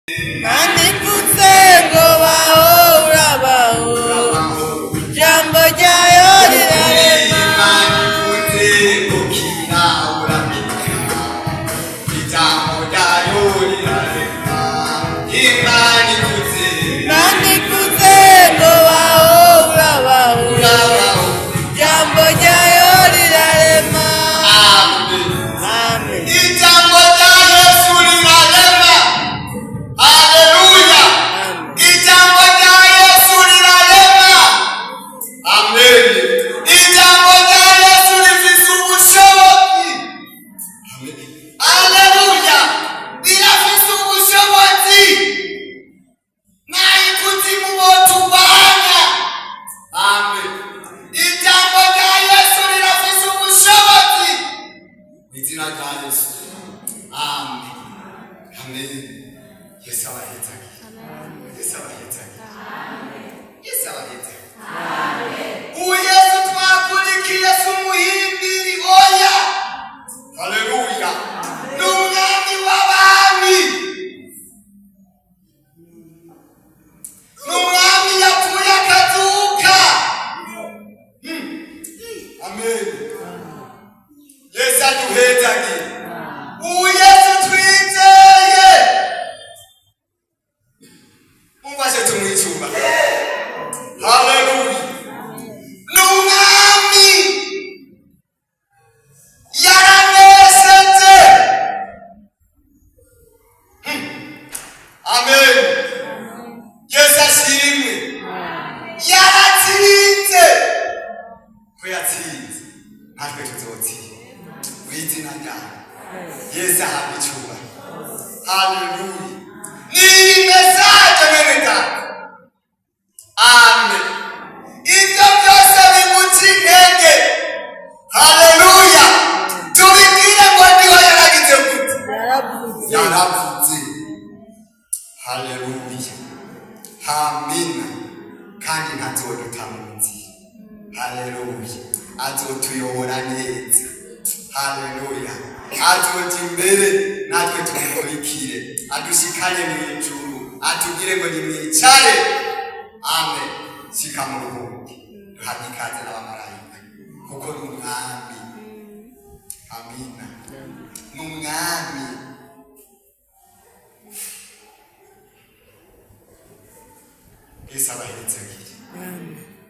Imana ivuze ngo baho, urabaho. Ijambo ryayo rirarema. Imana ivuze ngo kira, urakira. Ijambo ryayo rirarema. Imana ivuze. Imana ivuze ngo baho, urabaho. Urabaho. Ijambo ryayo rirarema. Amen. Amen. Ijambo rya Yesu rirarema. Haleluya. Ijambo rya Yesu rirarema. Amen. Ijambo rya Yesu rifise ubushobozi. Haleluya. Rirafise ubushobozi. Nayikuzimu botubanya. Amen. Ijambo rya Yesu rirafise ubushobozi. Mu izina rya Yesu. Amen. Amen. Yesu abahezagire. Yesu abahezagire. Yesu abahezagire. Ubu Yesu twakurikiye si umuhimbiri, oya. Haleluya. Ni umwami w'abami. Ni umwami yapfuye akazuka. Amen. Yesu aduhezagire. Ubu Yesu twizeye. Mumfashe tumwicuba. Haleluya. Ni umwami. Yaranesheje. Amen. Yesu ashimwe. Yaratsinze. Ko yatsinze, natwe tuzotsinda. Mu izina ryawe. Yesu ahabwe icyubahiro. Haleluya. Ni iyi message, mwene data. Amen. Ibyo byose biguca intege. Haleluya. Tubibwire ngo niho yaragize gute? Yaravuze. Yaravuze. Haleluya. Amina. Kandi ntazoduta mu nzira. Haleluya. Azotuyobora neza. Haleluya. Azoja imbere natwe tumukurikire. Adushikane mu ijuru. Atubwire ngo nimwicare. Amen. Shika mu ruhuke. Duhabwe ikaze n'abamarayika. Kuko ni umwami. Amina. Ni umwami. Yesu abahezagire.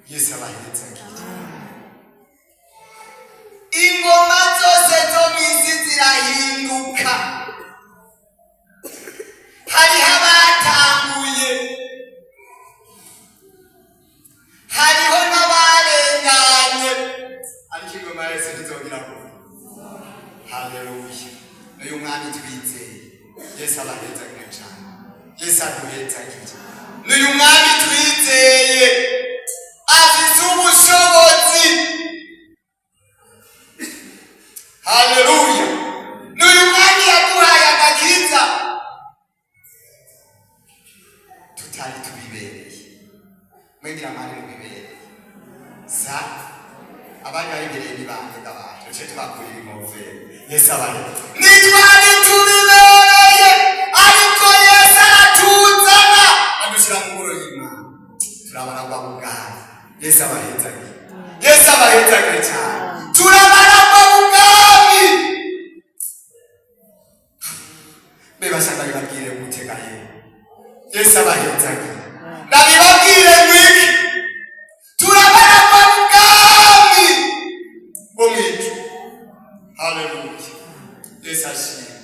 Yesu abahezagire. Ingoma zose zo mu isi zirahinduka. Hariho abatanguye, hariho n'abarenganye, ariko ingoma yose ntizogira kuva. Haleluya. N'uyu mwami twizeye. Yesu abahezagire cyane. Yesu aduhezagire. N'uyu mwami twizeye afise ubushobozi. Haleluya. N'uyu mwami yaduhaye agakiza tutari tubibereye. Mwegira mwari mubibereye sa abari babibereye ni bande gabaje tuce tubakurira inkofero. Yesu abahe. Ntitwari tubibereye, ariko Yesu aratuzana adushyira mu ngoro y'Imana, turabaragwa b'ubwami. Yesu abahezagire. Yesu abahezagire cyane. Turabaragwa b'ubwami. Mbebasha ndabibabwire gute ga yewe? Yesu abahezagire. Ndabibabwire ngwiki? Turabaragwa b'ubwami bwo mu ijuru. Haleluya. Yesu ashimwe.